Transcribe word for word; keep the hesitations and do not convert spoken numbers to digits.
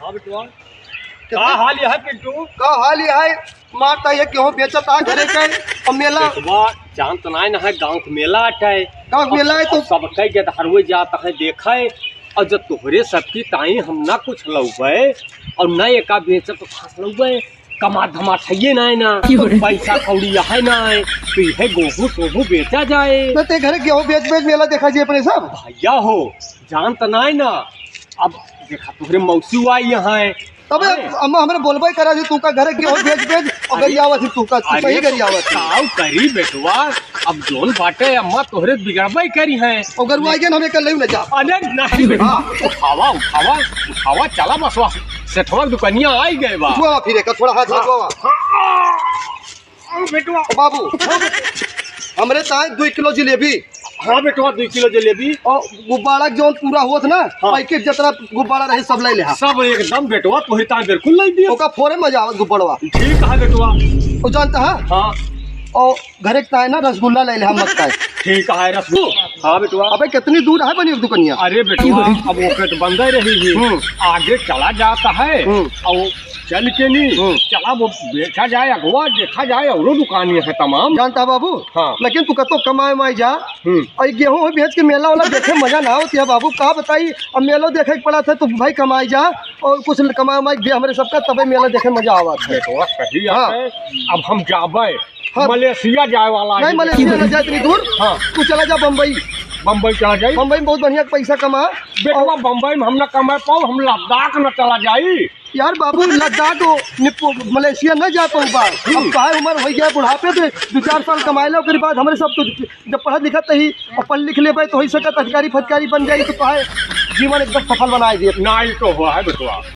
हाँ बेटवा। का हाल है पिंटू? का हाल है? मारता ये गेहूँ बेचत आ घरे के, अब मेला। बेटवा, जानत नाई ना है, गाँव के मेला अटे। गाँव के मेला है तो अब सबके गेदहरुए जात है देखे, और जब तोहरे सबकी ताई हम ना कुछ लउबे और ना एका बेचत तो खास लउबे, कमा धमा छइये ना है ना, पैसा कौड़ी है ना है, तो यह गेहूँ सोहूँ बेचा जाए। ना ते घरे गेहूँ बेच बेच मेला देखा जी अपने सब। भैया हो, जानत नाई ना, अब देखा तोहरे मौसी आई यहाँ है। तबे अरे। अम्मा हमरे बोलबे करा जी, तू का घरे गेहूँ बेच बेच और अरे। गरियावत ही तू का, तू अरे सही तो गरियावत ही। काऊ करी बेटवा, अब जोन बाटे अम्मा तोहरे बिगड़बे करी है। और गरुआ गए हमें कर ले न जा। अरे नहीं बेटवा, हाँ। उठावा, उठावा, उठावा, चला बसवा, सेठवा दुकानिया आई गए बा। उठवा फिर एक थोड़ा हाथ हाँ। लगवा। हाँ। ओ बेटवा। ओ बाबू, हमरे ताए दुई किलो जिलेबी। हाँ बेटवा, दुई किलो जिलेबी। और गुब्बारा जौन पूरा होत ना, हाँ। पैकेट जितना गुब्बारा रहे सब ले ले हा। सब एकदम बेटवा, तोहरे ताए बिल्कुल ले दिया। ओका फोरे मजा आवत गुब्बारवा। ठीक है बेटवा। ओ जानता है? हाँ। और घरे के ताए ना रसगुल्ला ले ले हा मत ताए। ठीक है रसगुल्ला। हाँ बेटवा। अबे कितनी दूर है बनी एक दुकनिया? अरे बेटवा, अब वो कट बंदा रही है। हम्म। आगे चला जाता है। हम्म। और चल के नहीं, हम्म। चला वो बेचा जाए अगवा, देखा जाए, औरो दुकान ये है तमाम। जानता है बाबू? हाँ। लेकिन तू कतो कमाए माई जा, हम्म। और गेहूं बेच के मेला वाला देखे मजा ना होती है बाबू, का बताई, अब मेलो देखे के पड़ा था तो भाई कमाई जा, और कुछ कमाए माई दे हमरे सबका, तबे मेला देखे मजा आवा था। बेटवा सही हाँ। है, अब हम जाबे, हाँ। मलेशिया जाए वाला नहीं, है। मलेशिया ना जाए इतनी दूर, हाँ। तू चला जा बम्बई। बम्बई चला जाई? बम्बई में बहुत बढ़िया पैसा कमा। बेटवा और बम्बई में हम ना कमा पाओ, हम लद्दाख न चला जाई। यार बाबू, लद्दाख तो निपो-, मलेशिया न जा पाऊ बा। अब हम्म। काहे उम्र हो गया बुढ़ापे पे, दो चार साल कमाए लो, ओकरे बाद हमरे सब तो जब पढ़त लिखत ही और पढ़ लिख लेबे तो हो सकत अधिकारी फधिकारी बन जाई, तो काहे जीवन एकदम सफल बनाए दे। ना, ई तो हो है बेटवा।